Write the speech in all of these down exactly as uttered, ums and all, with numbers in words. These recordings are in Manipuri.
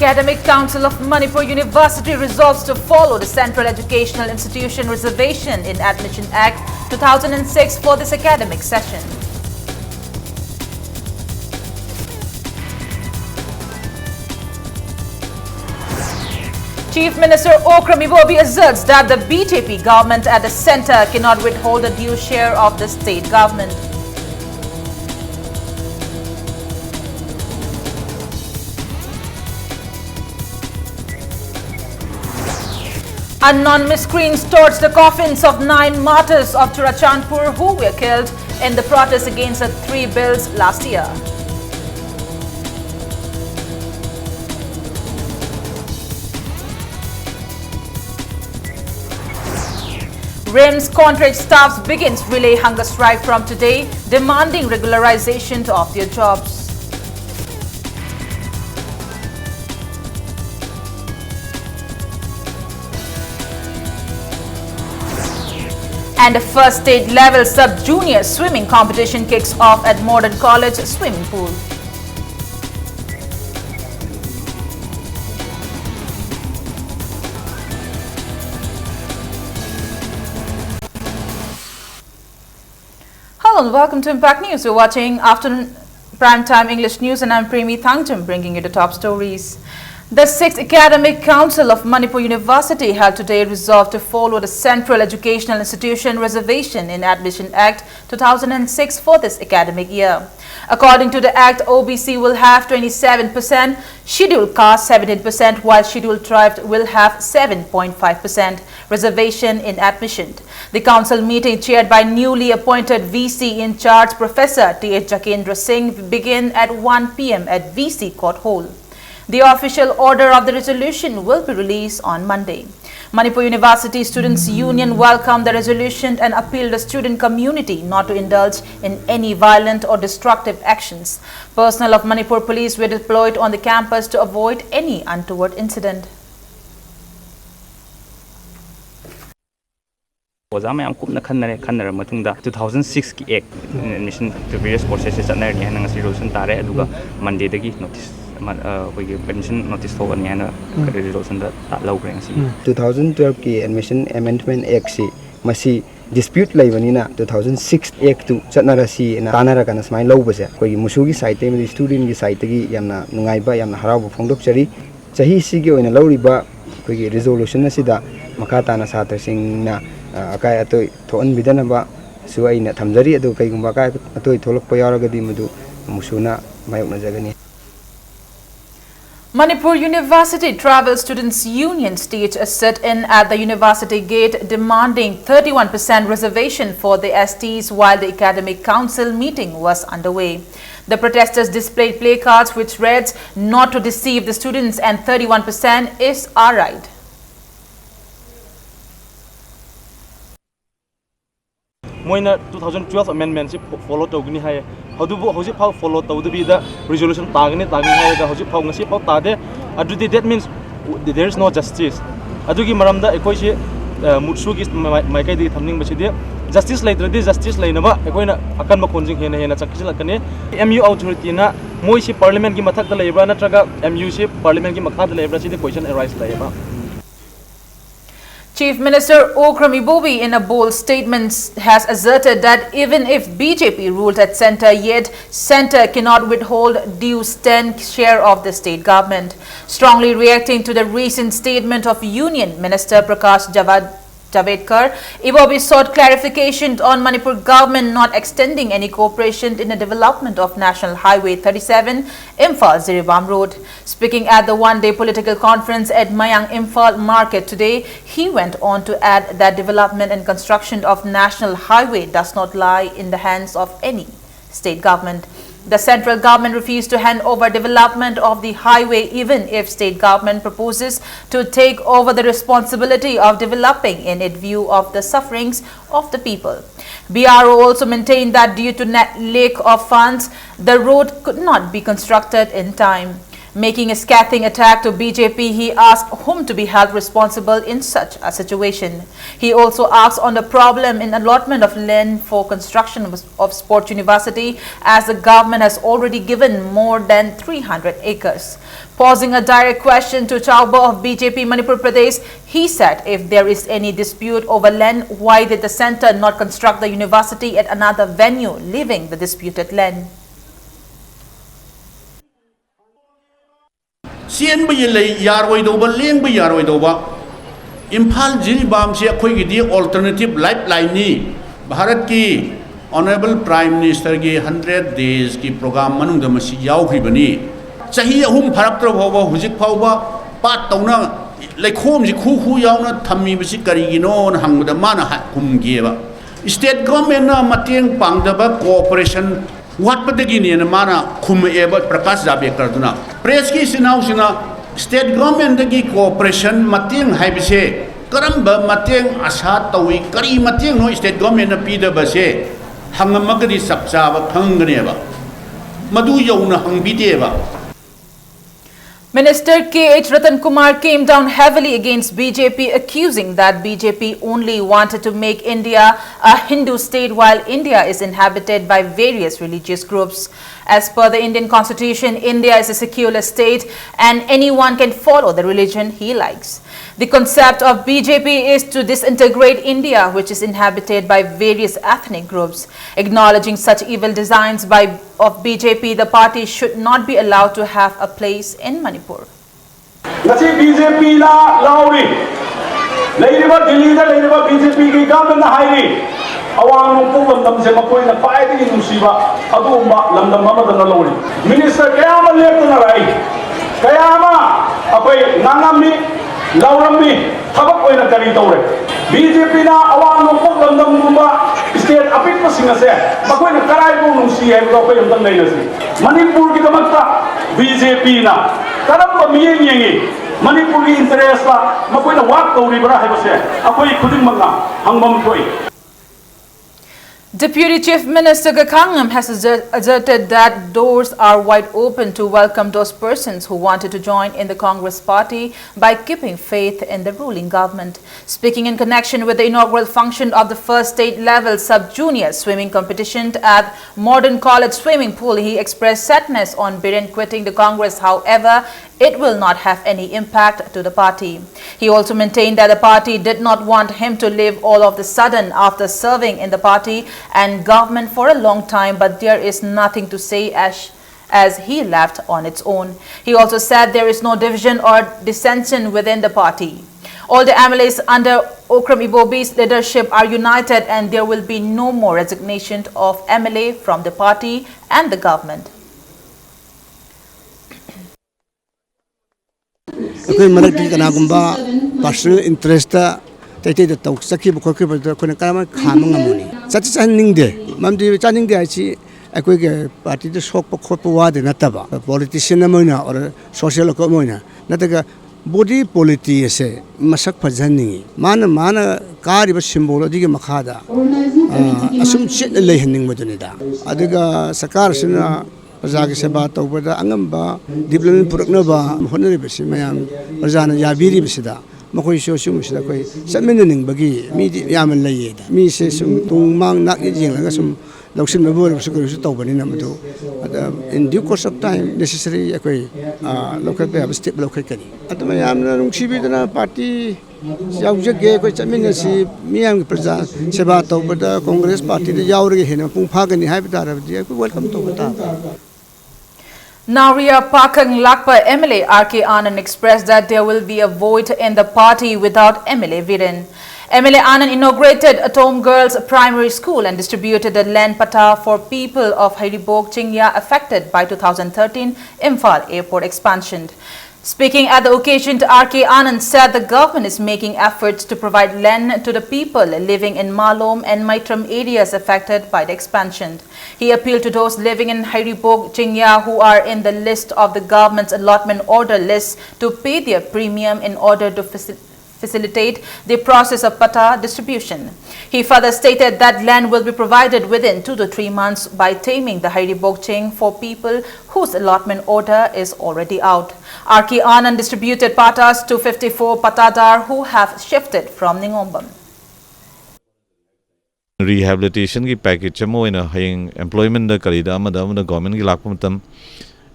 Academic Council of Manipur University resolves to follow the Central Educational Institution Reservation in Admission Act two thousand six for this academic session. Chief Minister Okram Ibobi asserts that the B J P government at the centre cannot withhold the due share of the state government. Anonymous screens towards the coffins of nine martyrs of Churachandpur who were killed in the protest against the three bills last year. RIMS contract staffs begins relay hunger strike from today, demanding regularization of their jobs. And the first state level sub-junior swimming competition kicks off at Modern College swimming pool. Hello and welcome to Impact News. You're watching Afternoon Prime Time English News and I'm Premi Thangjam bringing you the top stories. The Sixth Academic Council of Manipur University held today resolved to follow the Central Educational Institution Reservation in Admission Act two thousand six for this academic year. According to the Act, O B C will have twenty-seven percent, Scheduled Caste seventeen percent, while Scheduled Tribe will have seven point five percent reservation in admission. The council meeting, chaired by newly appointed V C in charge Professor T H Jakendra Singh, began at one p m at V C Court Hall. The official order of the resolution will be released on Monday. Manipur University Students Union welcomed the resolution and appealed the student community not to indulge in any violent or destructive actions. Personnel of Manipur Police were deployed on the campus to avoid any untoward incident. ꯑꯣꯖꯥ ꯃꯌꯥꯝ ꯀꯨꯞꯅ ꯈꯟꯅꯔꯦ꯫ ꯈꯟꯅꯔꯕ ꯃꯇꯨꯡꯗ two thousand six ꯀꯤ Act, admission to various courses ꯁꯦ ꯆꯠꯅꯔꯅꯤ ꯍꯥꯏꯅ ꯉꯁꯤ resolution ꯇꯥꯔꯦ꯫ ꯑꯗꯨꯒ Monday ꯗꯒꯤ notice ꯑꯩꯈꯣꯏꯒꯤ ꯑꯦꯗꯃꯤꯁꯟ ꯅꯣꯇꯤꯁ ꯊꯣꯛꯑꯅꯤ ꯍꯥꯏꯅ ꯔꯤꯖꯣꯂꯨꯁꯟꯗ ꯂꯧꯈ꯭ꯔꯦ ꯉꯁꯤ꯫ Two thousand twelve ꯀꯤ Admission Amendment Act ꯁꯤ ꯃꯁꯤ dispute ꯂꯩꯕꯅꯤꯅ two thousand six Act ꯇꯨ ꯆꯠꯅꯔꯁꯤꯅ ꯇꯥꯟꯅꯔꯒꯅ ꯁꯨꯃꯥꯏꯅ ꯂꯧꯕꯁꯦ ꯑꯩꯈꯣꯏꯒꯤ ꯃꯨꯁꯨꯒꯤ ꯁꯥꯏꯠꯇꯒꯤ ꯑꯃꯗꯤ ꯁ꯭ꯇꯨꯗꯦꯟꯒꯤ ꯁꯥꯏꯠꯇꯒꯤ ꯌꯥꯝꯅ ꯅꯨꯡꯉꯥꯏꯕ, ꯌꯥꯝꯅ ꯍꯔꯥꯎꯕ ꯐꯣꯡꯗꯣꯛꯆꯔꯤ꯫ ꯆꯍꯤꯁꯤꯒꯤ ꯑꯣꯏꯅ ꯂꯧꯔꯤꯕ ꯑꯩꯈꯣꯏꯒꯤ ꯔꯤꯖꯣꯂꯨꯁꯟ ꯑꯁꯤꯗ ꯃꯈꯥ ꯇꯥꯅ ꯁꯥꯇ꯭ꯔꯁꯤꯡꯅ ꯑꯀꯥꯏ ꯑꯇꯣꯏ ꯊꯣꯛꯍꯟꯕꯤꯗꯅꯕꯁꯨ ꯑꯩꯅ ꯊꯝꯖꯔꯤ꯫ ꯑꯗꯨꯒ ꯀꯩꯒꯨꯝꯕ ꯑꯀꯥꯏ ꯑꯇꯣꯏ ꯊꯣꯛꯂꯛꯄ ꯌꯥꯎꯔꯒꯗꯤ ꯃꯗꯨ ꯃꯨꯁꯨꯅ ꯃꯥꯌꯣꯛꯅꯖꯒꯅꯤ꯫ Manipur University Tribal Students Union staged a sit-in at the university gate demanding thirty-one percent reservation for the S Ts while the academic council meeting was underway. The protesters displayed placards which reads, "Not to deceive the students and thirty-one percent is our right." ꯃꯣꯏꯅ two thousand twelve amendment ꯁꯤ follow ꯇꯧꯒꯅꯤ ꯍꯥꯏꯌꯦ꯫ ꯑꯗꯨꯕꯨ ꯍꯧꯖꯤꯛ ꯐꯥꯎ follow ꯇꯧꯗꯕꯤꯗ resolution ꯇꯥꯒꯅꯤ ꯇꯥꯒꯅꯤ ꯍꯥꯏꯔꯒ ꯍꯧꯖꯤꯛ ꯐꯥꯎ ꯉꯁꯤ ꯐꯥꯎ ꯇꯥꯗꯦ꯫ ꯑꯗꯨꯗꯤ that means there is no justice꯫ ꯑꯗꯨꯒꯤ ꯃꯔꯝꯗ ꯑꯩꯈꯣꯏꯁꯤ ꯃꯨꯠꯁꯨꯒꯤ ꯃꯥꯏꯀꯩꯗꯒꯤ ꯊꯝꯅꯤꯡꯕꯁꯤꯗꯤ justice ꯂꯩꯇ꯭ꯔꯗꯤ justice ꯂꯩꯅꯕ ꯑꯩꯈꯣꯏꯅ ꯑꯀꯟꯕ ꯈꯣꯟꯖꯦꯜ ꯍꯦꯟꯅ ꯍꯦꯟꯅ ꯆꯪꯁꯤꯜꯂꯛꯀꯅꯤ꯫ M U authority ꯅ ꯃꯣꯏꯁꯤ parliament ꯀꯤ ꯃꯊꯛꯇ ꯂꯩꯕ꯭ꯔꯥ ꯅꯠꯇ꯭ꯔꯒ M U ꯁꯤ parliament ꯀꯤ ꯃꯈꯥꯗ ꯂꯩꯕ꯭ꯔꯥ ꯁꯤꯗꯤ question arise ꯂꯩꯌꯦꯕ꯫ Chief Minister Okram Ibobi, in a bold statement, has asserted that even if B J P ruled at centre, yet centre cannot withhold due ten share of the state government. Strongly reacting to the recent statement of Union Minister Prakash Javad- Javadekar, Ibobi sought clarification on Manipur government not extending any cooperation in the development of National Highway thirty-seven, Imphal Jiribam Road. Speaking at the one-day political conference at Mayang Imphal Market today, he went on to add that development and construction of National Highway does not lie in the hands of any state government. The central government refused to hand over development of the highway even if state government proposes to take over the responsibility of developing in it view of the sufferings of the people. B R O also maintained that due to lack of funds, the road could not be constructed in time. Making a scathing attack to B J P, he asked whom to be held responsible in such a situation. He also asked on the problem in allotment of land for construction of, of Sport University, as the government has already given more than three hundred acres. Posing a direct question to Chaoba of B J P Manipur Pradesh, he said if there is any dispute over land, why did the center not construct the university at another venue, leaving the disputed land? ꯆꯦꯟꯕꯒꯤ ꯂꯩ ꯌꯥꯔꯣꯏꯗꯧꯕ, ꯂꯦꯡꯕ ꯌꯥꯔꯣꯏꯗꯧꯕ꯫ ꯏꯝꯐꯥꯜ ꯖꯤꯔꯤꯕꯥꯝꯁꯦ ꯑꯩꯈꯣꯏꯒꯤꯗꯤ alternative lifeline ꯅꯤ꯫ ꯚꯥꯔꯠꯀꯤ Honourable Prime Minister ꯒꯤ hundred days ꯀꯤ program ꯃꯅꯨꯡꯗ ꯃꯁꯤ ꯌꯥꯎꯈ꯭ꯔꯤꯕꯅꯤ꯫ ꯆꯍꯤ ꯑꯍꯨꯝ ꯐꯥꯔꯛꯇ꯭ꯔ ꯐꯥꯎꯕ, ꯍꯧꯖꯤꯛ ꯐꯥꯎꯕ ꯄꯥꯠ ꯇꯧꯅ ꯂꯩꯈꯣꯝꯁꯤ ꯈꯨ ꯈꯨ ꯌꯥꯎꯅ ꯊꯝꯃꯤꯕꯁꯤ ꯀꯔꯤꯒꯤꯅꯣꯅ ꯍꯪꯕꯗ ꯃꯥꯅ ꯍꯥꯏ-, ꯈꯨꯝꯈꯤꯑꯕ, state government ꯅ ꯃꯇꯦꯡ ꯄꯥꯡꯗꯕ, cooperation ꯋꯥꯠꯄꯗꯒꯤꯅꯦꯅ ꯃꯥꯅ ꯈꯨꯝꯃꯛꯑꯦꯕ ꯄ꯭ꯔꯀꯥꯁ ꯖꯥꯕꯦꯗꯀꯔꯗꯨꯅ꯫ Press ꯀꯤ ꯏꯆꯤꯟ ꯏꯅꯥꯎꯁꯤꯡꯅ state government ꯗꯒꯤ cooperation, ꯃꯇꯦꯡ ꯍꯥꯏꯕꯁꯦ ꯀꯔꯝꯕ ꯃꯇꯦꯡ ꯑꯁꯥ ꯇꯧꯏ, ꯀꯔꯤ ꯃꯇꯦꯡꯅꯣ state government ꯅ ꯄꯤꯗꯕꯁꯦ ꯍꯪꯉꯝꯃꯒꯗꯤ ꯆꯞ ꯆꯥꯕ ꯈꯪꯒꯅꯦꯕ꯫ ꯃꯗꯨ ꯌꯧꯅ ꯍꯪꯕꯤꯗꯦꯕ꯫ Minister K H Ratan Kumar came down heavily against B J P, accusing that B J P only wanted to make India a Hindu state, while India is inhabited by various religious groups. As per the Indian Constitution, India is a secular state and anyone can follow the religion he likes. The concept of B J P is to disintegrate India, which is inhabited by various ethnic groups. Acknowledging such evil designs by, of B J P, the party should not be allowed to have a place in Manipur. ꯉꯁꯤ ꯕꯤ ꯖꯦ ꯄꯤꯅ ꯂꯥꯎꯔꯤ, ꯂꯩꯔꯤꯕ ꯗꯤꯜꯂꯤꯗ ꯂꯩꯔꯤꯕ ꯕꯤ ꯖꯦ ꯄꯤꯒꯤ ꯒꯚꯔꯟꯃꯦꯟꯠꯅ ꯍꯥꯏꯔꯤ, ꯑꯋꯥꯡ ꯅꯣꯡꯄꯣꯛ ꯂꯝꯗꯝꯁꯦ ꯃꯈꯣꯏꯅ ꯈ꯭ꯋꯥꯏꯗꯒꯤ ꯅꯨꯡꯁꯤꯕ ꯑꯗꯨꯒꯨꯝꯕ ꯂꯝꯗꯝ ꯑꯃꯗꯅ ꯂꯧꯔꯤ꯫ ꯃꯤꯅꯤꯁꯇꯔ ꯀꯌꯥ ꯑꯃ ꯂꯦꯞꯇꯅ ꯂꯥꯛꯏ, ꯀꯌꯥ ꯑꯃ ꯑꯩꯈꯣꯏ ꯉꯥꯡꯉꯝꯃꯤ, ꯂꯥꯎꯔꯝꯃꯤ꯫ ꯊꯕꯛ ꯑꯣꯏꯅ ꯀꯔꯤ ꯇꯧꯔꯦ? ꯕꯤ ꯖꯦ ꯄꯤꯅ ꯑꯋꯥꯡ ꯅꯣꯡꯄꯣꯛ ꯂꯝꯗꯝꯒꯨꯝꯕ ꯁ꯭ꯇꯦꯠ ꯑꯄꯤꯛꯄꯁꯤꯡ ꯑꯁꯦ ꯃꯈꯣꯏꯅ ꯀꯔꯥꯏꯐꯥꯎ ꯅꯨꯡꯁꯤ ꯍꯥꯏꯕꯗꯣ ꯑꯩꯈꯣꯏ ꯑꯝꯇꯪ ꯅꯩꯅꯁꯤ꯫ ꯃꯅꯤꯄꯨꯔꯒꯤꯗꯃꯛꯇ ꯕꯤ ꯖꯦ ꯄꯤꯅ ꯀꯔꯝꯕ ꯃꯤꯠꯌꯦꯡ ꯌꯦꯡꯉꯤ? ꯃꯅꯤꯄꯨꯔꯒꯤ ꯏꯟꯇꯔꯦꯁꯇ ꯃꯈꯣꯏꯅ ꯋꯥꯛ ꯇꯧꯔꯤꯕ꯭ꯔꯥ ꯍꯥꯏꯕꯁꯦ ꯑꯩꯈꯣꯏ ꯈꯨꯗꯤꯡꯃꯛꯅ ꯍꯪꯐꯝ ꯊꯣꯛꯏ꯫ Deputy Chief Minister Ga Khangam has asser- asserted that doors are wide open to welcome those persons who wanted to join in the Congress party by keeping faith in the ruling government. Speaking in connection with the inaugural function of the first state level sub-junior swimming competition at Modern College Swimming Pool, he expressed sadness on Biren quitting the Congress. However, it will not have any impact to the party. He also maintained that the party did not want him to leave all of the sudden after serving in the party and government for a long time, but there is nothing to say as, as he left on its own. He also said there is no division or dissension within the party. All the M L As under Okram Ibobi's leadership are united and there will be no more resignation of M L A from the party and the government. ꯑꯩꯈꯣꯏ ꯃꯔꯛꯇꯒꯤ ꯀꯅꯥꯒꯨꯝꯕ personal interest ꯇꯩꯇꯩꯗ ꯇꯧ ꯆꯠꯈꯤꯕ ꯈꯣꯠꯈꯤꯕꯗ ꯑꯩꯈꯣꯏꯅ ꯀꯔꯝꯍꯥꯏꯅ ꯈꯥꯝꯕ ꯉꯝꯃꯨꯅꯤ? ꯆꯠꯇꯤ ꯆꯠꯍꯟꯅꯤꯡꯗꯦ꯫ ꯃꯔꯝꯗꯤ ꯆꯠꯅꯤꯡꯗꯦ ꯍꯥꯏꯁꯤ ꯑꯩꯈꯣꯏꯒꯤ party ꯗ ꯁꯣꯛꯄ ꯈꯣꯠꯄ ꯋꯥꯗꯤ ꯅꯠꯇꯕ, politician ꯑꯃ ꯑꯣꯏꯅ or social worker ꯑꯃ ꯑꯣꯏꯅ ꯅꯠꯇ꯭ꯔꯒ body polity ꯑꯁꯦ ꯃꯁꯛ ꯐꯖꯍꯟꯅꯤꯡꯉꯤ꯫ ꯃꯥꯅ ꯃꯥꯅ ꯀꯥꯔꯤꯕ symbol ꯑꯗꯨꯒꯤ ꯃꯈꯥꯗ ꯑ, ꯑꯁꯨꯝ ꯆꯦꯠꯅ ꯂꯩꯍꯟꯅꯤꯡꯕꯗꯨꯅꯤꯗ꯫ ꯑꯗꯨꯒ ꯁꯔꯀꯥꯔꯁꯤꯅ ꯄ꯭ꯔꯖꯥꯒꯤ ꯁꯦꯕꯥ ꯇꯧꯕꯗ ꯑꯉꯝꯕ development ꯄꯨꯔꯛꯅꯕ ꯍꯣꯠꯅꯔꯤꯕꯁꯤ ꯃꯌꯥꯝ ꯄ꯭ꯔꯖꯥꯅ ꯌꯥꯕꯤꯔꯤꯕꯁꯤꯗ ꯃꯈꯣꯏꯁꯨ ꯑꯁꯤꯒꯨꯝꯕꯁꯤꯗ ꯑꯩꯈꯣꯏ ꯆꯠꯃꯤꯟꯅꯅꯤꯡꯕꯒꯤ ꯃꯤꯗꯤ ꯌꯥꯝꯅ ꯂꯩꯌꯦꯗ꯫ ꯃꯤꯁꯦ ꯁꯨꯝ ꯇꯨꯡ ꯃꯥꯡ ꯅꯥꯛ ꯌꯦꯠ ꯌꯦꯡꯂꯒ ꯁꯨꯝ ꯂꯧꯁꯤꯟꯕꯕꯨ ꯑꯣꯏꯔꯕꯁꯨ ꯀꯔꯤꯁꯨ ꯇꯧꯕꯅꯤꯅ ꯃꯗꯨ ꯑꯗ in due course of time necessary ꯑꯩꯈꯣꯏ ꯑ, ꯂꯧꯈꯠꯄ ꯌꯥꯕ step ꯂꯧꯈꯠꯀꯅꯤ꯫ ꯑꯗꯨ ꯃꯌꯥꯝꯅ ꯅꯨꯡꯁꯤꯕꯤꯗꯨꯅ party ꯌꯥꯎꯖꯒꯦ, ꯑꯩꯈꯣꯏ ꯆꯠꯃꯤꯟꯅꯁꯤ, ꯃꯤꯌꯥꯝꯒꯤ ꯄ꯭ꯔꯖꯥ ꯁꯦꯕꯥ ꯇꯧꯕꯗ Congress party ꯗ ꯌꯥꯎꯔꯒ ꯍꯦꯟꯅ ꯃꯄꯨꯡ ꯐꯥꯒꯅꯤ ꯍꯥꯏꯕ ꯇꯥꯔꯕꯗꯤ ꯑꯩꯈꯣꯏ welcome ꯇꯧꯕ ꯇꯥꯕꯅꯤ꯫ Naoriya Pakhang Lakpa M L A R K Anand expressed that there will be a void in the party without M L A Viren. M L A Anand inaugurated Atom Girls Primary School and distributed the land patta for people of Heiribok Chingya affected by two thousand thirteen Imphal Airport expansion. Speaking at the occasion, R K Anand said the government is making efforts to provide land to the people living in Malom and Maitram areas affected by the expansion. He appealed to those living in Heiribok Chingya who are in the list of the government's allotment order list to pay their premium in order to facil- facilitate the process of patta distribution. He further stated that land will be provided within two to three months by taming the Hairi Bokcheng for people whose allotment order is already out. R K Anand distributed pattas to fifty-four pattadar who have shifted from Ningombam. Rehabilitationꯒꯤ package ꯑꯃ ꯑꯣꯏꯅ ꯍꯌꯦꯡ employmentꯗ ꯀꯔꯤꯗ ꯑꯃꯗ ꯑꯃꯗ governmentꯀꯤ ꯂꯥꯛꯄ ꯃꯇꯝ,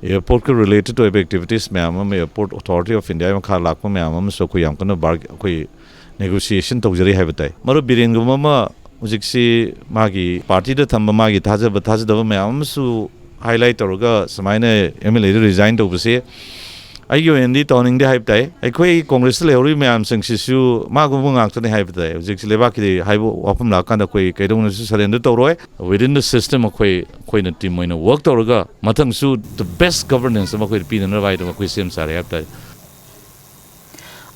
airportꯀ related ꯑꯣꯏꯕ activities ꯃꯌꯥꯝ ꯑꯃ, Airport Authority of India ꯃꯈꯥ ꯂꯥꯛꯄ ꯃꯌꯥꯝ ꯑꯃꯁꯨ ꯑꯩꯈꯣꯏ ꯌꯥꯝ ꯀꯟꯅ bar ꯑꯩꯈꯣꯏ negotiation ꯇꯧꯖꯔꯤ ꯍꯥꯏꯕ ꯇꯥꯏ꯫ ꯃꯔꯨꯞ ꯕꯤꯔꯦꯟꯒꯨꯝꯕ ꯑꯃ ꯍꯧꯖꯤꯛꯁꯤ ꯃꯥꯒꯤ partyꯗ ꯊꯝꯕ ꯃꯥꯒꯤ ꯊꯥꯖꯕ ꯊꯥꯖꯗꯕ ꯃꯌꯥꯝ ꯑꯃꯁꯨ highlight ꯇꯧꯔꯒ ꯁꯨꯃꯥꯏꯅ MLAꯗ resign ꯇꯧꯕꯁꯦ ꯑꯩꯒꯤ ꯑꯣꯏꯅꯗꯤ ꯇꯧꯍꯟꯅꯤꯡꯗꯦ ꯍꯥꯏꯕ ꯇꯥꯏ꯫ ꯑꯩꯈꯣꯏ Congressꯇ ꯂꯩꯍꯧꯔꯤꯕ ꯃꯌꯥꯝꯁꯤꯡꯁꯤꯁꯨ ꯃꯥꯒꯨꯝꯕ ꯉꯥꯛꯇꯅꯤ ꯍꯥꯏꯕ ꯇꯥꯏ꯫ ꯍꯧꯖꯤꯛꯁꯤ ꯂꯩꯕꯥꯛꯀꯤ ꯍꯥꯏꯕ ꯋꯥꯐꯝ ꯂꯥꯛꯀꯥꯟꯗ ꯑꯩꯈꯣꯏ ꯀꯩꯗꯧꯅꯁꯨ surrender ꯇꯧꯔꯣꯏ꯫ Within the system ꯑꯩꯈꯣꯏ, ꯑꯩꯈꯣꯏꯅ team ꯑꯣꯏꯅ work ꯇꯧꯔꯒ ꯃꯊꯪꯁꯨ the best governance ꯑꯃ ꯑꯩꯈꯣꯏ ꯄꯤꯅꯅꯕ ꯍꯥꯏꯗꯅ ꯑꯩꯈꯣꯏ ꯁꯦꯝ ꯁꯥꯔꯦ ꯍꯥꯏꯕ ꯇꯥꯏ꯫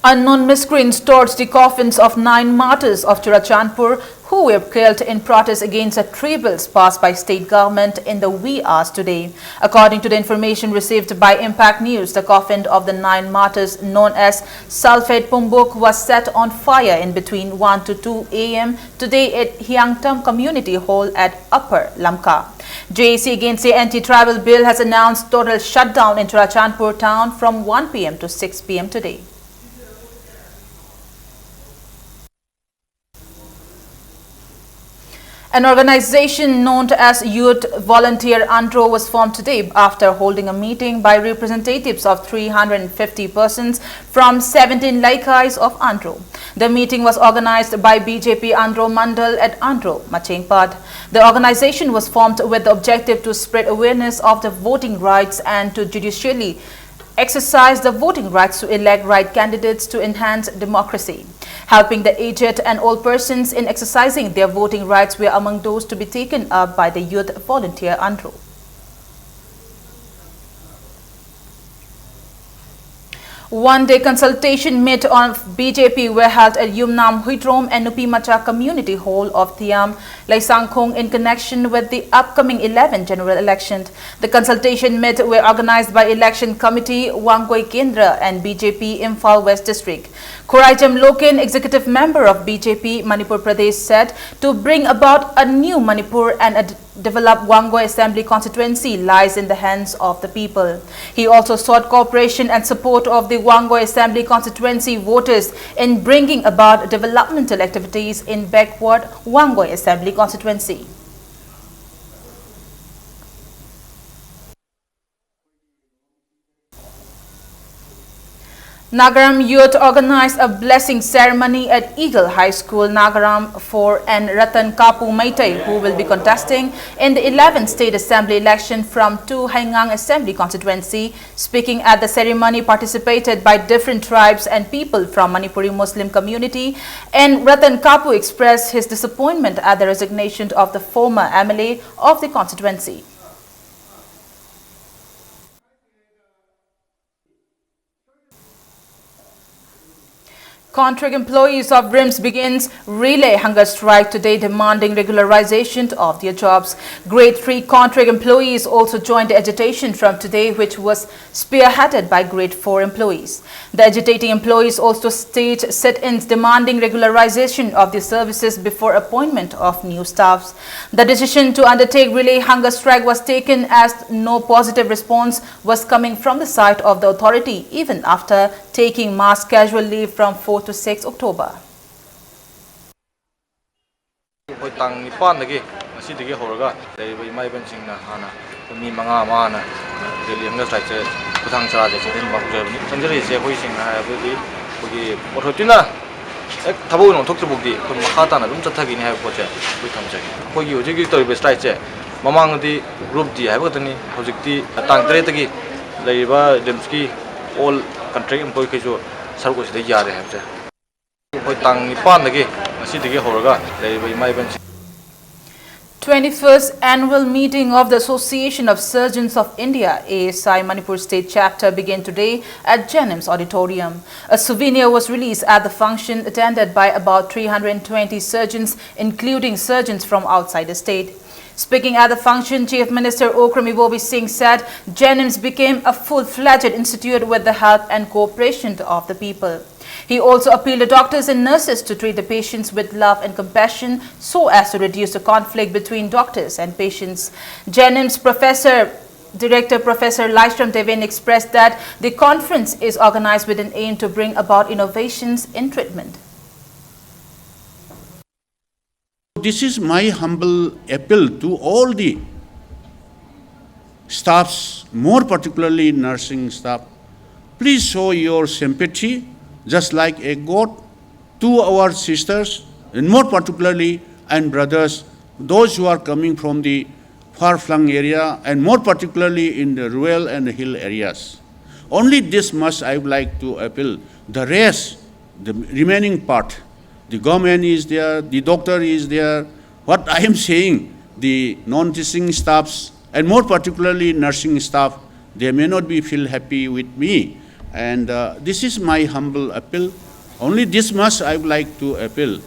Unknown miscreants torched the coffins of nine martyrs of Churachandpur who were killed in protest against the tribals passed by state government in the wee hours today. According to the information received by Impact News, the coffin of the nine martyrs known as Sulphate Pumbuk was set on fire in between one to two a m today at Hiangtam Community Hall at Upper Lamka. J A C against the anti-tribal bill has announced total shutdown in Churachandpur town from one p m to six p m today. An organization known as Youth Volunteer Andro was formed today after holding a meeting by representatives of three hundred fifty persons from seventeen laikais of Andro. The meeting was organized by B J P Andro Mandal at Andro, Machengpad. The organization was formed with the objective to spread awareness of the voting rights and to judicially exercise the voting rights to elect right candidates to enhance democracy. Helping the aged and old persons in exercising their voting rights were among those to be taken up by the Youth Volunteer Andro. One-day consultation meet of B J P were held at Yumnam Huitrom and Nupimacha Community Hall of Thiam, Leisangkhong, in connection with the upcoming eleven general election. The consultation meet were organized by Election Committee, Wangoi Kendra, and B J P Imphal West District. Khuraijam Loken, Executive Member of B J P Manipur Pradesh, said to bring about a new Manipur and a d-, developed Wangoi Assembly Constituency lies in the hands of the people. He also sought cooperation and support of the Wangoi Assembly Constituency voters in bringing about developmental activities in backward Wangoi Assembly Constituency. Nagaram youth organized a blessing ceremony at Eagle High School, Nagaram, for N Ratan Kapu Meitei, who will be contesting in the eleventh State Assembly election from two Haigang Assembly Constituency. Speaking at the ceremony participated by different tribes and people from Manipuri Muslim community, N Ratan Kapu expressed his disappointment at the resignation of the former M L A of the constituency. Contract employees of RIMS begins relay hunger strike today, demanding regularization of their jobs. Grade three contract employees also joined the agitation from today, which was spearheaded by grade four employees. The agitating employees also staged sit-ins demanding regularization of their services before appointment of new staffs. The decision to undertake relay hunger strike was taken as no positive response was coming from the side of the authority, even after taking mass casual leave from fourth to sixth October. ꯑꯩꯈꯣꯏ ꯇꯥꯡ ꯅꯤꯄꯥꯟꯗꯒꯤ, ꯉꯁꯤꯗꯒꯤ ꯍꯧꯔꯒ ꯂꯩꯔꯤꯕ ꯏꯃꯥ ꯏꯕꯦꯟꯁꯤꯡꯅ ꯍꯥꯟꯅ ꯑꯩꯈꯣꯏ ꯃꯤ ꯃꯉꯥ ꯑꯃ ꯍꯥꯟꯅ ꯔꯦꯂꯤ ꯍꯪꯒꯔ ꯁ꯭ꯇ꯭ꯔꯥꯏꯛꯁꯦ ꯈꯨꯊꯥꯡ ꯆꯔꯥꯁꯦ ꯆꯦꯟꯁꯤꯟꯕ ꯍꯧꯖꯔꯕꯅꯤ꯫ ꯆꯪꯖꯔꯛꯏꯁꯦ ꯑꯩꯈꯣꯏ ꯁꯦꯡꯅ ꯍꯥꯏꯔꯕꯗꯤ ꯑꯩꯈꯣꯏꯒꯤ ꯑꯣꯊꯣꯔꯤꯇꯤꯅ ꯍꯦꯛ ꯊꯕꯛ ꯑꯣꯏꯅ ꯑꯣꯟꯊꯣꯛꯇ꯭ꯔꯤꯐꯥꯎꯗꯤ ꯑꯩꯈꯣꯏ ꯃꯈꯥ ꯇꯥꯅ ꯑꯗꯨꯝ ꯆꯠꯊꯈꯤꯅꯤ ꯍꯥꯏꯕ ꯄꯣꯠꯁꯦ ꯑꯩꯈꯣꯏ ꯊꯝꯖꯒꯦ꯫ ꯑꯩꯈꯣꯏꯒꯤ ꯍꯧꯖꯤꯛ ꯍꯧꯖꯤꯛ ꯇꯧꯔꯤꯕ ꯁ꯭ꯇ꯭ꯔꯥꯏꯛꯁꯦ ꯃꯃꯥꯡꯗꯗꯤ ꯒ꯭ꯔꯨꯞ ꯗꯤ ꯍꯥꯏꯕ ꯈꯛꯇꯅꯤ, ꯍꯧꯖꯤꯛꯇꯤ ꯇꯥꯡ ꯇꯔꯦꯠꯇꯒꯤ ꯂꯩꯔꯤꯕ ꯔꯤꯝꯁꯀꯤ ꯑꯣꯜ ꯀꯟꯇ꯭ꯔꯦꯛ ꯑꯦꯝꯄ꯭ꯂꯣꯌꯤꯈꯩꯁꯨ ꯁꯔꯨꯛ ꯑꯁꯤꯗ ꯌꯥꯔꯦ ꯍꯥꯏꯕꯁꯦ꯫ ꯑꯩꯈꯣꯏ ꯇꯥꯡ ꯅꯤꯄꯥꯟꯗꯒꯤ, ꯉꯁꯤꯗꯒꯤ ꯍꯧꯔꯒ ꯂꯩꯔꯤꯕ ꯏꯃꯥ ꯏꯕꯦꯟꯁꯤꯡ Twenty-first annual meeting of the Association of Surgeons of India, A S I, Manipur State Chapter began today at JNIMS Auditorium. A souvenir was released at the function, attended by about three hundred twenty surgeons, including surgeons from outside the state. Speaking at the function, Chief Minister Okram Ibobi Singh said JNIMS became a full-fledged institute with the help and cooperation of the people. He also appealed to doctors and nurses to treat the patients with love and compassion so as to reduce the conflict between doctors and patients. JNIMS Professor Director Professor Laishram Deven expressed that the conference is organized with an aim to bring about innovations in treatment. This is my humble appeal to all the staffs, more particularly nursing staff. Please show your sympathy, just like a God, to our sisters, and more particularly and brothers, those who are coming from the far-flung area, and more particularly in the rural and hill areas. Only this much I would like to appeal. The rest, the remaining part, the government is there, the doctor is there. What I am saying, the non-teaching staffs, and more particularly nursing staff, they may not be feel happy with me. And uh, this is my humble appeal. Only this much I would like to appeal.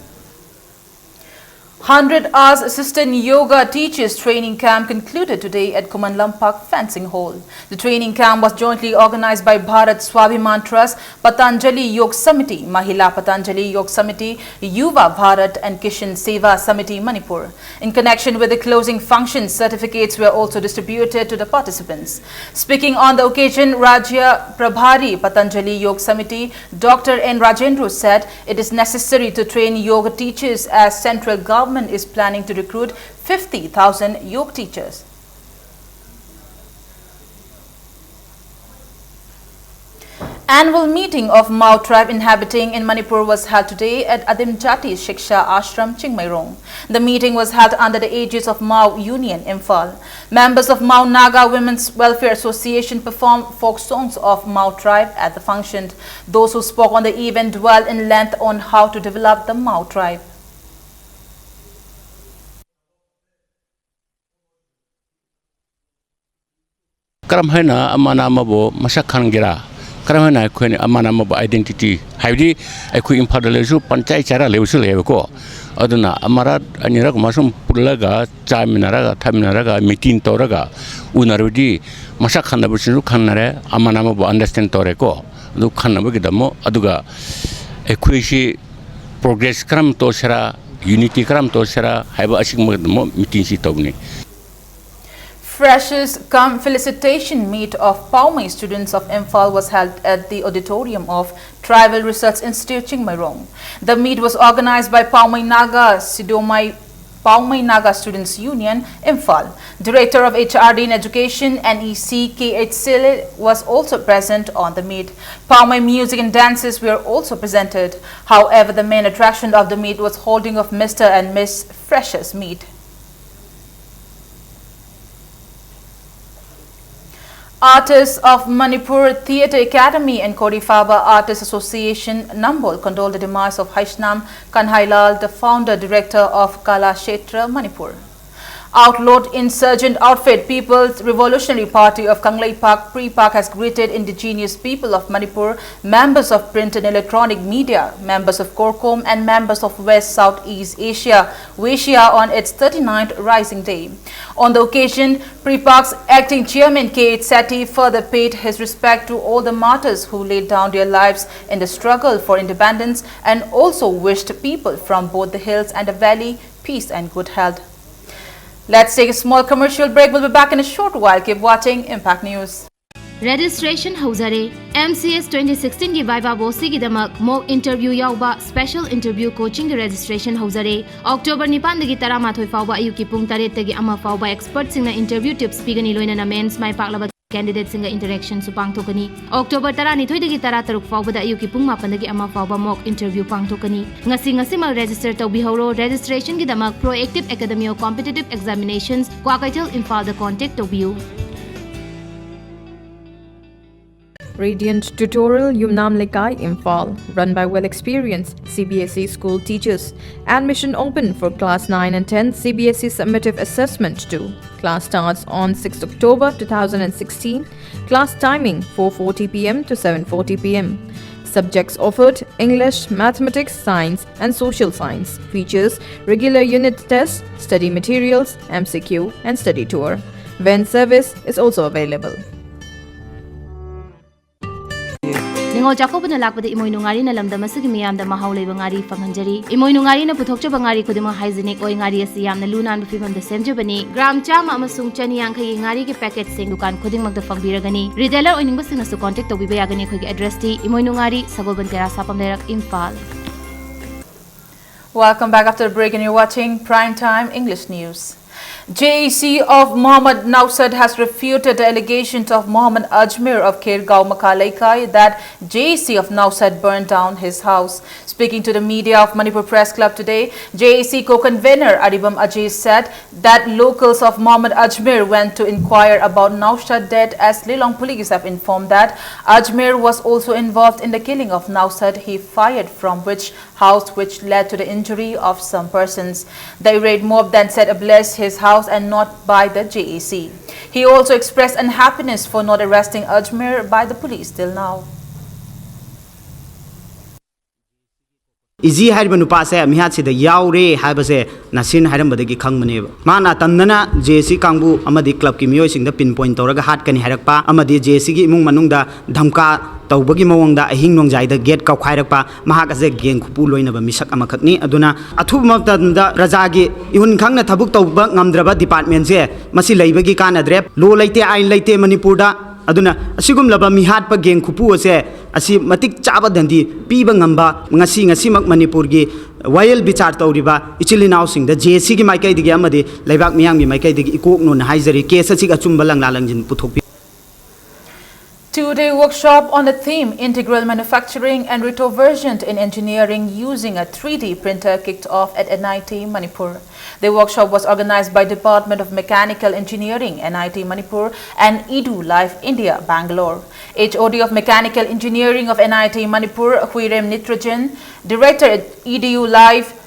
Hundred hours assistant yoga teachers training camp concluded today at Khuman Lampak Fencing Hall. The training camp was jointly organized by Bharat Swabhiman Trust, Patanjali Yog Samiti, Mahila Patanjali Yog Samiti, Yuva Bharat and Kishan Seva Samiti Manipur. In connection with the closing function, certificates were also distributed to the participants. Speaking on the occasion, Rajya Prabhari Patanjali Yog Samiti, Doctor N Rajendra said it is necessary to train yoga teachers as central government is planning to recruit fifty thousand yoga teachers. Annual meeting of Mao tribe inhabiting in Manipur was held today at Adim Jati Shiksha Ashram, Chingmeirong. The meeting was held under the aegis of Mao Union, Imphal. Members of Mao Naga Women's Welfare Association performed folk songs of Mao tribe at the function. Those who spoke on the event dwelled in length on how to develop the Mao tribe. ꯀꯔꯝ ꯍꯥꯏꯅ ꯑꯃꯅ ꯑꯃꯕꯨ ꯃꯁꯛ ꯈꯪꯒꯦꯔꯥ? ꯀꯔꯝ ꯍꯥꯏꯅ ꯑꯩꯈꯣꯏꯅ ꯑꯃꯅ ꯑꯃꯕꯨ identity, ꯍꯥꯏꯕꯗꯤ ꯑꯩꯈꯣꯏ ꯏꯝꯐꯥꯜꯗ ꯂꯩꯔꯁꯨ ꯄꯟꯆꯥꯌꯠ ꯆꯥꯏꯔ ꯂꯩꯕꯁꯨ ꯂꯩꯌꯦꯕꯀꯣ꯫ ꯑꯗꯨꯅ ꯑꯃꯔꯛ ꯑꯅꯤꯔꯛ ꯀꯨꯝꯕ ꯁꯨꯝ ꯄꯨꯜꯂꯒ ꯆꯥꯃꯤꯟꯅꯔꯒ ꯊꯛꯃꯤꯟꯅꯔꯒ meeting ꯇꯧꯔꯒ ꯎꯅꯔꯕꯗꯤ ꯃꯁꯛ ꯈꯪꯗꯕꯁꯤꯡꯁꯨ ꯈꯪꯅꯔꯦ, ꯑꯃꯅ ꯑꯃꯕꯨ understand ꯇꯧꯔꯦꯀꯣ꯫ ꯑꯗꯨ ꯈꯪꯅꯕꯒꯤꯗꯃꯛ, ꯑꯗꯨꯒ ꯑꯩꯈꯣꯏꯁꯤ progress ꯀꯔꯝ ꯇꯧꯁꯤꯔꯥ, unity ꯀꯔꯝ ꯇꯧꯁꯤꯔꯥ ꯍꯥꯏꯕ ꯑꯁꯤꯒꯨꯝꯕꯒꯤꯗꯃꯛ meetingꯁꯤ ꯇꯧꯕꯅꯤ꯫ Freshers cum felicitation meet of Paomei students of Imphal was held at the auditorium of Tribal Research Institute, Chingmeirong. The meet was organized by Paomei Naga Sidomai, Paomei Naga Students Union, Imphal. Director of H R D in Education, N E C, K H Sele, was also present on the meet. Paomei music and dances were also presented. However, the main attraction of the meet was holding of Mister and Miss Freshers Meet. Artists of Manipur Theatre Academy and Korifaba Artists Association, Nambol, condole the demise of Haishnam Kanhailal, the founder director of Kala Kshetra, Manipur. Outlawed insurgent outfit People's Revolutionary Party of Kangleipak, PREPAK, has greeted indigenous people of Manipur, members of print and electronic media, members of CORCOM, and members of West Southeast Asia, WESIA, on its thirty-ninth Rising Day. On the occasion, PREPAK's acting chairman K H Sethi further paid his respect to all the martyrs who laid down their lives in the struggle for independence and also wished people from both the hills and the valley peace and good health. Let's take a small commercial break. We'll be back in a short while. Keep watching Impact News. Registration ꯍꯧꯖꯔꯦ꯫ M C S twenty sixteen ꯒꯤ viva ꯕꯣꯁꯁꯤꯒꯤꯗꯃꯛ mock interview ꯌꯥꯎꯕ special interview coaching ꯒꯤ registration ꯍꯧꯖꯔꯦ꯫ October ꯅꯤꯄꯥꯟꯗꯒꯤ ꯇꯔꯥꯃꯥꯊꯣꯏ ꯐꯥꯎꯕ ꯑꯌꯨꯛꯀꯤ ꯄꯨꯡ ꯇꯔꯦꯠꯇꯒꯤ ꯑꯃ ꯐꯥꯎꯕ expertꯁꯤꯡꯅ interview tips ꯄꯤꯒꯅꯤ, ꯂꯣꯏꯅꯅ mains ꯃꯥꯏ ꯄꯥꯛꯂꯕ candidateꯁꯤꯡꯒ interactionꯁꯨ ꯄꯥꯡꯊꯣꯛꯀꯅꯤ꯫ October ꯇꯔꯥꯅꯤꯊꯣꯏꯗꯒꯤ ꯇꯔꯥꯇꯔꯨꯛ ꯐꯥꯎꯕꯗ ꯑꯌꯨꯛꯀꯤ ꯄꯨꯡ ꯃꯥꯄꯟꯗꯒꯤ ꯑꯃ ꯐꯥꯎꯕ mock interview ꯄꯥꯡꯊꯣꯛꯀꯅꯤ꯫ ꯉꯁꯤ ꯉꯁꯤꯃꯛ register ꯇꯧꯕꯤꯍꯧꯔꯣ꯫ Registrationꯒꯤꯗꯃꯛ Proactive Academy of Competitive Examinations, Kwakeithel, ꯏꯝꯐꯥꯜꯗ contact ꯇꯧꯕꯤꯌꯨ꯫ Radiant Tutorial, Yumnam Lekai, Imphal, run by well-experienced C B S E school teachers. Admission open for class nine and ten C B S E summative assessment two. Class starts on sixth October two thousand sixteen. Class timing four forty p m to seven forty p m. Subjects offered: English, Mathematics, Science, and Social Science. Features: regular unit tests, study materials, M C Q, and study tour. Van service is also available. ꯅꯤꯉꯣꯜ ꯆꯥꯛꯀꯧꯕꯅ ꯂꯥꯛꯄꯗ ꯏꯃꯣꯏꯅꯨ ꯉꯥꯔꯤꯅ ꯂꯝꯗꯝ ꯑꯁꯤꯒꯤ ꯃꯤꯌꯥꯝꯗ ꯃꯍꯥꯎ ꯂꯩꯕ ꯉꯥꯔꯤ ꯐꯪꯍꯟꯖꯔꯤ꯫ ꯏꯃꯣꯏꯅꯨ ꯉꯥꯔꯤꯅ ꯄꯨꯊꯣꯛꯆꯕ ꯉꯥꯔꯤ ꯈꯨꯗꯤꯡꯃꯛ hygienic ꯑꯣꯏ꯫ ꯉꯥꯔꯤ ꯑꯁꯤ ꯌꯥꯝꯅ ꯂꯨ ꯅꯥꯟꯕ ꯐꯤꯕꯝꯗ ꯁꯦꯝꯖꯕꯅꯤ꯫ ꯒ꯭ꯔꯥꯝ ꯆꯥꯝꯃ ꯑꯃꯁꯨꯡ ꯆꯅꯤ ꯌꯥꯡꯈꯩꯒꯤ ꯉꯥꯔꯤꯒꯤ packetꯁꯤꯡ ꯗꯨꯀꯥꯟ ꯈꯨꯗꯤꯡꯃꯛꯇ ꯐꯪꯕꯤꯔꯒꯅꯤ꯫ Retailer ꯑꯣꯏꯅꯤꯡꯕꯁꯤꯡꯅꯁꯨ contact ꯇꯧꯕꯤꯕ ꯌꯥꯒꯅꯤ꯫ ꯑꯩꯈꯣꯏꯒꯤ addressꯇꯤ ꯏꯃꯣꯏꯅꯨ ꯉꯥꯔꯤ, ꯁꯒꯣꯜꯕꯟ ꯇꯦꯔꯥ, ꯁꯥꯄꯝ ꯂꯩꯔꯛ, Imphal. Welcome back after the break, and you're watching Prime Time English News. J A C of Mohammad Naushad has refuted the allegations of Mohammad Ajmer of Khergaon Makalekai that J A C of Naushad burned down his house. Speaking to the media of Manipur Press Club today, J A C co-convener Aribam Ajay said that locals of Mohammad Ajmer went to inquire about Naushad death, as Lilong police have informed that Ajmer was also involved in the killing of Naushad. He fired from which house, which led to the injury of some persons. The irate mob then said a bless his house and not by the J A C. He also expressed unhappiness for not arresting Ajmer by the police till now. Easy ꯍꯥꯏꯔꯤꯕ ꯅꯨꯄꯥꯁꯦ ꯃꯤꯍꯥꯠꯁꯤꯗ ꯌꯥꯎꯔꯦ ꯍꯥꯏꯕꯁꯦ ꯅꯁꯤꯟ ꯍꯥꯏꯔꯝꯕꯗꯒꯤ ꯈꯪꯕꯅꯦꯕ꯫ ꯃꯥꯅ ꯇꯝꯅꯅ ꯖꯦ ꯑꯦ ꯁꯤ ꯀꯥꯡꯕꯨ ꯑꯃꯗꯤ clubꯀꯤ ꯃꯤꯑꯣꯏꯁꯤꯡꯗ pin point ꯇꯧꯔꯒ ꯍꯥꯠꯀꯅꯤ ꯍꯥꯏꯔꯛꯄ ꯑꯃꯗꯤ ꯖꯦ ꯑꯦ ꯁꯤꯒꯤ ꯏꯃꯨꯡ ꯃꯅꯨꯡꯗ ꯙꯝꯀꯥ ꯇꯧꯕꯒꯤ ꯃꯑꯣꯡꯗ ꯑꯍꯤꯡ ꯅꯣꯡꯖꯥꯏꯗ gate ꯀꯧꯈꯥꯏꯔꯛꯄ, ꯃꯍꯥꯛ ꯑꯁꯦ gang ꯈꯨꯄꯨ ꯂꯣꯏꯅꯕ ꯃꯤꯁꯛ ꯑꯃꯈꯛꯅꯤ꯫ ꯑꯗꯨꯅ ꯑꯊꯨꯕ ꯃꯇꯝꯗ ꯄ꯭ꯔꯖꯥꯒꯤ ꯏꯍꯨꯟ ꯈꯪꯅ ꯊꯕꯛ ꯇꯧꯕ ꯉꯝꯗ꯭ꯔꯕ departmentꯁꯦ ꯃꯁꯤ ꯂꯩꯕꯒꯤ ꯀꯥꯟꯅꯗ꯭ꯔꯦ꯫ Law ꯂꯩꯇꯦ, ꯑꯥꯏꯟ ꯂꯩꯇꯦ ꯃꯅꯤꯄꯨꯔꯗ꯫ ꯑꯗꯨꯅ ꯑꯁꯤꯒꯨꯝꯂꯕ ꯃꯤꯍꯥꯠꯄ gang ꯈꯨꯄꯨ ꯑꯁꯦ ꯑꯁꯤ ꯃꯇꯤꯛ ꯆꯥꯕ ꯗꯟꯗꯤ ꯄꯤꯕ ꯉꯝꯕ ꯉꯁꯤ, ꯉꯁꯤꯃꯛ ꯃꯅꯤꯄꯨꯔꯒꯤ ꯋꯥꯌꯦꯜ ꯕꯤꯆꯥꯔ ꯇꯧꯔꯤꯕ ꯏꯆꯤꯜ ꯏꯅꯥꯎꯁꯤꯡꯗ ꯖꯦ ꯑꯦ ꯁꯤꯒꯤ ꯃꯥꯏꯀꯩꯗꯒꯤ ꯑꯃꯗꯤ ꯂꯩꯕꯥꯛ ꯃꯤꯌꯥꯝꯒꯤ ꯃꯥꯏꯀꯩꯗꯒꯤ ꯏꯀꯣꯛꯅꯣꯅ ꯍꯥꯏꯖꯔꯤ꯫ Case ꯑꯁꯤꯒꯤ ꯑꯆꯨꯝꯕ ꯂꯪꯂꯥ ꯂꯪꯖꯤꯟ ꯄꯨꯊꯣꯛꯄꯤ꯫ Two-day workshop on the theme Integral Manufacturing and Retroversion in Engineering using a three D printer kicked off at N I T Manipur. The workshop was organized by Department of Mechanical Engineering, N I T Manipur, and Edu Life India, Bangalore. H O D of Mechanical Engineering of N I T Manipur, Huirem Nitrajan, Director at Edu Life,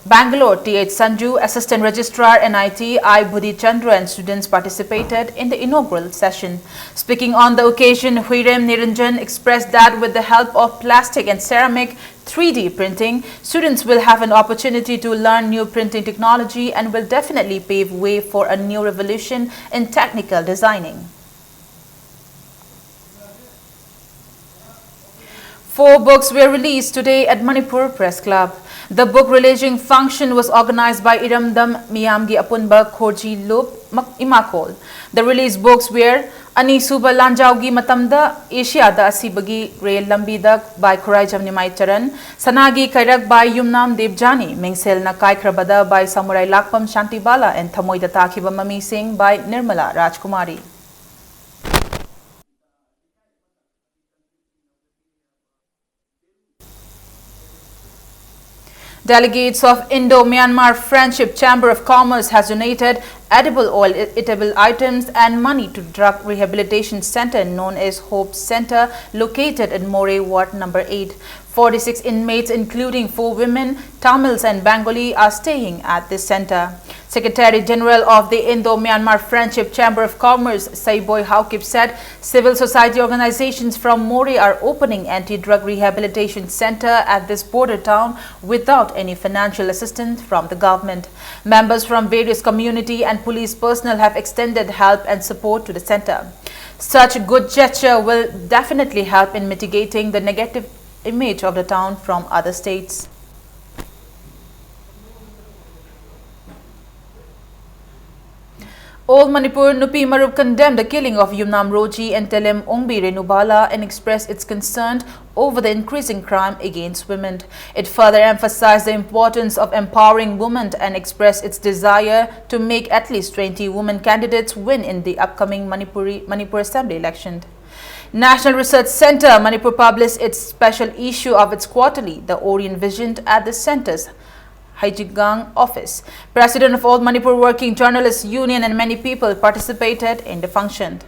Bangalore, T H Sanju, Assistant Registrar, N I T, I Budhi Chandra, and students participated in the inaugural session. Speaking on the occasion, Huirem Niranjan expressed that with the help of plastic and ceramic three D printing, students will have an opportunity to learn new printing technology and will definitely pave way for a new revolution in technical designing. Four books were released today at Manipur Press Club. The book releasing function was organized by Iramdam Miyamgi Apunba Khorji Lup Mak- Imakol. The release books were Anisuba Lanjaugi Matamda, Asia da Asibagi Re Lambida by Khuraijam Nimai Charan, Sanagi Kairak by Yumnam Debjani, Mengsel Nakai Krabada by Samurai Lakpam Shantibala, and Thamoida Takiba Mami Singh by Nirmala Rajkumari. Delegates of Indo-Myanmar Friendship Chamber of Commerce has donated edible oil, eatable items and money to drug rehabilitation center known as Hope Center located in Moreh Ward number eight. Forty-six inmates including four women, Tamils and Bengali are staying at this center. Secretary General of the Indo-Myanmar Friendship Chamber of Commerce, Saiboi Haokip said civil society organizations from Moreh are opening anti-drug rehabilitation center at this border town without any financial assistance from the government. Members from various community and police personnel have extended help and support to the center. Such good gesture will definitely help in mitigating the negative image of the town from other states. All Manipur Nupi Marup condemned the killing of Yumnam Roji and Telem Ongbi Renubala and expressed its concern over the increasing crime against women. It further emphasized the importance of empowering women and expressed its desire to make at least twenty women candidates win in the upcoming Manipuri, Manipur Assembly election. National Research Centre Manipur published its special issue of its quarterly, The Orient Vision, at the centre's Haijigang office. President of All Manipur Working Journalists Union and many people participated in the function.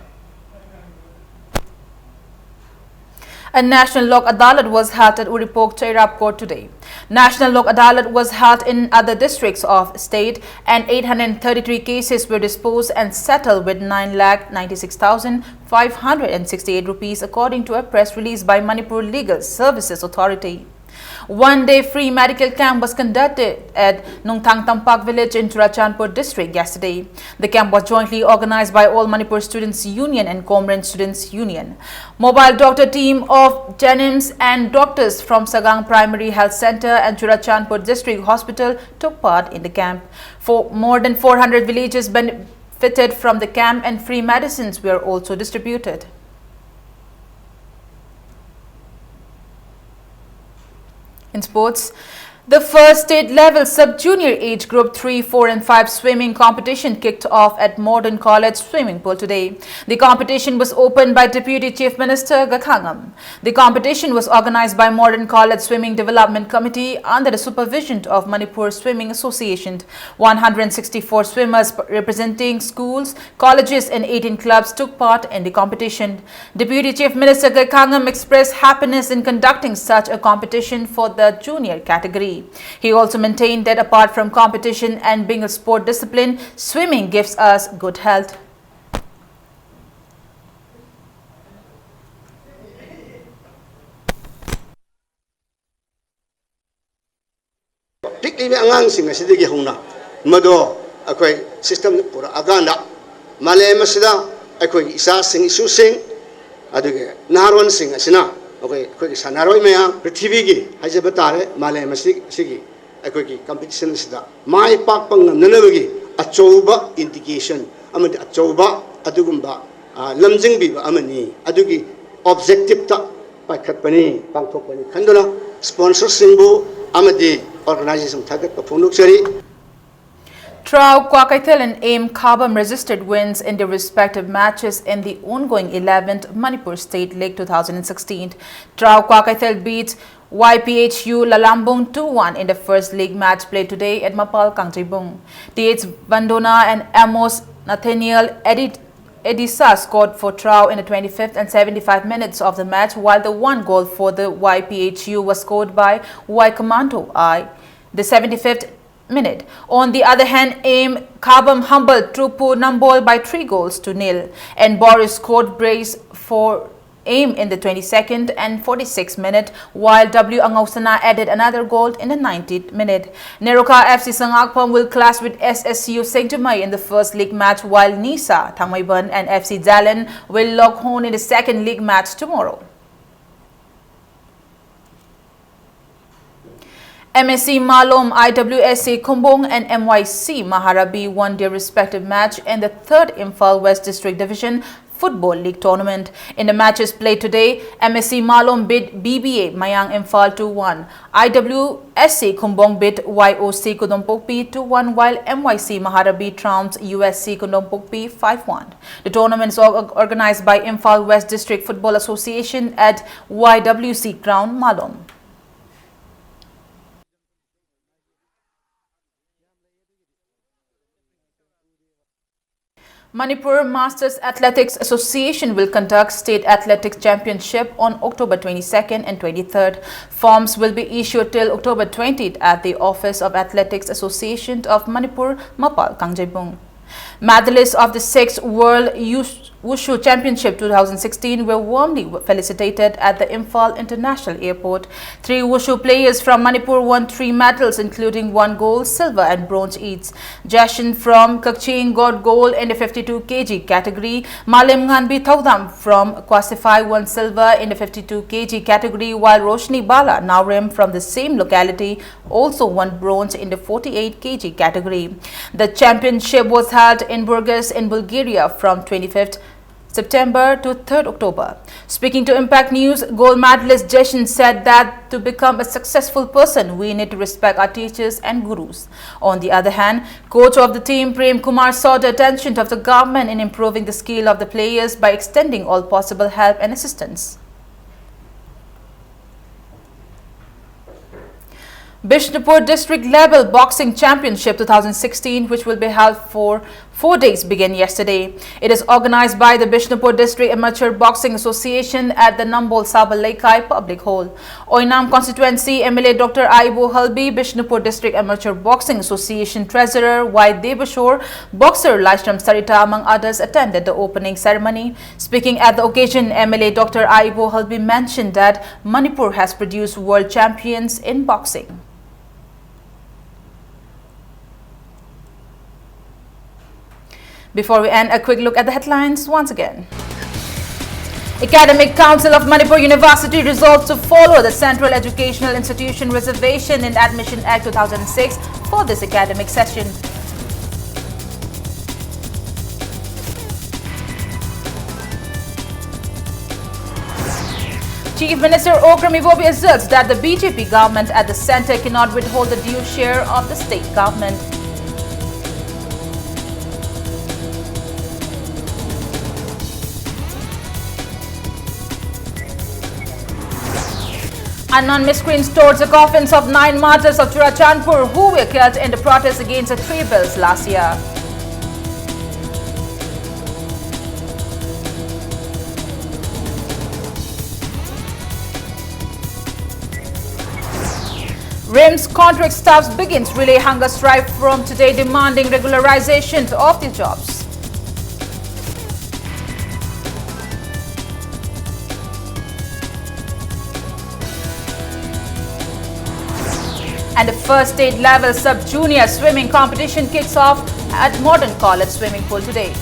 A National Lok Adalat was held at Uripok Cheirap Court today. National Lok Adalat was held in other districts of state, and eight hundred thirty-three cases were disposed and settled with nine lakh ninety-six thousand five hundred sixty-eight rupees, according to a press release by Manipur Legal Services Authority. One-day free medical camp was conducted at Nungthang Tampak village in Churachandpur district yesterday. The camp was jointly organized by All Manipur Students Union and Common Students Union. Mobile doctor team of JNIMS and doctors from Sagang Primary Health Center and Churachandpur District Hospital took part in the camp. For more than four hundred villages benefited from the camp, and free medicines were also distributed. In sports, the first state level sub-junior age group three, four and five swimming competition kicked off at Modern College swimming pool today. The competition was opened by Deputy Chief Minister Gakhangam. The competition was organized by Modern College Swimming Development Committee under the supervision of Manipur Swimming Association. One hundred sixty-four swimmers representing schools, colleges and eighteen clubs took part in the competition. Deputy Chief Minister Gakhangam expressed happiness in conducting such a competition for the junior category. He also maintained that apart from competition and being a sport discipline, swimming gives us good health. ꯄꯤꯛꯂꯤꯕ ꯑꯉꯥꯡꯁꯤꯡ ꯑꯁꯤꯗꯒꯤ ꯍꯧꯅ ꯃꯗꯣ ꯑꯩꯈꯣꯏ system ꯄꯨꯔꯛꯑꯀꯥꯟꯗ ꯃꯥꯂꯦꯝ ꯑꯁꯤꯗ ꯑꯩꯈꯣꯏꯒꯤ ꯏꯆꯥꯁꯤꯡ, ꯏꯁꯨꯁꯤꯡ, ꯑꯗꯨꯒ ꯅꯍꯥꯔꯣꯟꯁꯤꯡ ꯑꯁꯤꯅ ꯑꯩꯈꯣꯏ, ꯑꯩꯈꯣꯏꯒꯤ ꯁꯥꯟꯅꯔꯣꯏ ꯃꯌꯥꯝ, ꯄ꯭ꯔꯤꯊꯤꯕꯤꯒꯤ ꯍꯥꯏꯖꯕ ꯇꯥꯔꯦ, ꯃꯥꯂꯦꯝ ꯑꯁꯤ, ꯑꯁꯤꯒꯤ ꯑꯩꯈꯣꯏꯒꯤ competition ꯑꯁꯤꯗ ꯃꯥꯏ ꯄꯥꯛꯄ ꯉꯝꯅꯅꯕꯒꯤ ꯑꯆꯧꯕ indication ꯑꯃꯗꯤ ꯑꯆꯧꯕ ꯑꯗꯨꯒꯨꯝꯕ, ꯑ, ꯂꯝꯖꯤꯡꯕꯤꯕ ꯑꯃꯅꯤ꯫ ꯑꯗꯨꯒꯤ objective ꯇ ꯄꯥꯏꯈꯠꯄꯅꯤ, ꯄꯥꯡꯊꯣꯛꯄꯅꯤ ꯈꯟꯗꯨꯅ sponsorꯁꯤꯡꯕꯨ ꯑꯃꯗꯤ organization ꯊꯥꯒꯠꯄ ꯐꯣꯡꯗꯣꯛꯆꯔꯤ꯫ Trao Kwakaithel and Aim Khabam registered wins in their respective matches in the ongoing eleventh Manipur State League two thousand sixteen. Trao Kwakaithel beat Y P H U Lalambung two one in the first league match played today at Mapal Kangjeibung. T H Vandona and Amos Nathaniel Edit Edisa scored for Trao in the twenty-fifth and seventy-five minutes of the match, while the one goal for the Y P H U was scored by Y Commando I, the seventy-fifth minute. On the other hand, Aim Khabam humbled Trupu Nambol by three goals to nil, and Boris scored brace for Aim in the twenty-second and forty-sixth minute, while W Angausana added another goal in the ninetieth minute. Neroka F C Sangakpham will clash with S S C U Sengjamai in the first league match, while Nisa Thangmaiban and F C Jalan will lock horn in the second league match tomorrow. M S C Malom, I W S C Khumbung and M Y C Maharabi won their respective match in the third Imphal West District Division Football League tournament. In the matches played today, M S C Malom beat B B A Mayang Imphal two one. I W S C Khumbung beat Y O C Kudompokpi two one, while M Y C Maharabi trounced U S C Kudompokpi five one. The tournament is org- organized by Imphal West District Football Association at Y W C Ground, Malom. Manipur Masters Athletics Association will conduct State Athletics Championship on October twenty-second and twenty-third. Forms will be issued till October twentieth at the office of Athletics Association of Manipur, Mapal Kangjeibung. Medalists of the sixth World Wushu Championship two thousand sixteen were warmly felicitated at the Imphal International Airport. Three Wushu players from Manipur won three medals, including one gold, silver and bronze each. Jashin from Kakching got gold in the fifty-two K G category. Malem Nganbi Thaudam from Kwasify won silver in the fifty-two K G category, while Roshni Bala Naorem from the same locality also won bronze in the forty-eight K G category. The championship was held in Burgas in Bulgaria from twenty-fifth September to third October. Speaking to Impact News, gold medalist Jeshin said that to become a successful person, we need to respect our teachers and gurus. On the other hand, coach of the team Prem Kumar sought the attention of the government in improving the skill of the players by extending all possible help and assistance. Bishnupur District Level Boxing Championship two thousand sixteen, which will be held for four days, began yesterday. It is organized by the Bishnupur District Amateur Boxing Association at the Nambol Sabal Leikai Public Hall. Oinam Constituency M L A Doctor Aibo Halbi, Bishnupur District Amateur Boxing Association Treasurer Y Debashore, boxer Laishram Sarita, among others, attended the opening ceremony. Speaking at the occasion, M L A Doctor Aibo Halbi mentioned that Manipur has produced world champions in boxing. Before we end, a quick look at the headlines once again. Academic Council of Manipur University resolved to follow the Central Educational Institution Reservation and Admission Act two thousand six for this academic session. Chief Minister Okram Ibobi asserts that the B J P government at the centre cannot withhold the due share of the state government. Unknown miscreants stored the coffins of nine martyrs of Churachandpur who were killed in the protest against the three bills last year. RIMS contract staffs begins relay hunger strike from today, demanding regularization of the jobs. And the first state level sub-junior swimming competition kicks off at Modern College swimming pool today.